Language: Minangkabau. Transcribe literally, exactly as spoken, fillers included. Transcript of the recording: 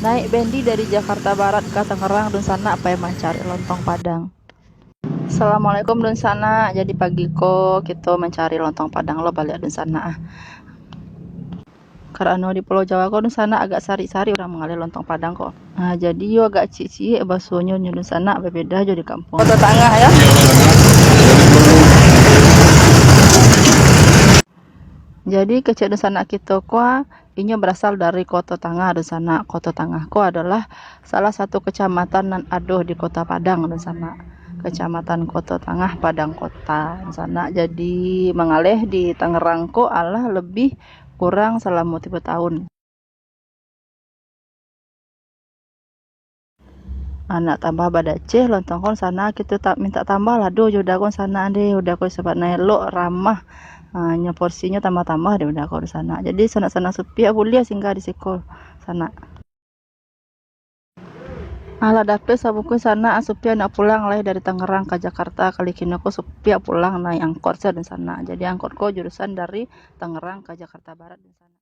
Naik bendi dari Jakarta Barat ka Tangerang, dunsanak, pai mancari lontong Padang. Assalamualaikum, dunsanak. Jadi pagi ko kito mancari lontong Padang lo baliak, dunsanak, ah. Karano di Pulau Jawa ko, dunsanak, agak sarik-sarik urang mangaleh lontong Padang ko. Ah, jadi yo agak ciek-ciek basonyo nyo, dunsanak, babeda jo di kampuang. Koto Tangah, yo. Jadi kecek dunsanak kito ko, ah, inyo barasal dari Koto Tangah, dunsanak. Koto Tangah ko adolah salah satu kecamatan nan ado di Kota Padang, dunsanak. Kecamatan Koto Tangah, Padang Kota, dunsanak. Jadi mangaleh di Tangerang ko alah lebih kurang salamo tigo tahun. Anak tambah badaceh lontong ko, dunsanak, kito tak minta tambah lah doh jo uda ko, dunsanak, deh. Uda ko sabab nan elok, ramah. Ha, nyo porsinyo tambah-tambah deh uda ko, dunsanak. Jadi sanak-sanak supiak buliah singgah di siko, sanak. Alah dapek sabungkuih, sanak, supiak nak pulang lai dari Tangerang ka Jakarta. Kali kini ko supiak pulang naik angkot sajo, dunsanak. Jadi angkot ko jurusan dari Tangerang ka Jakarta Barat, dunsanak.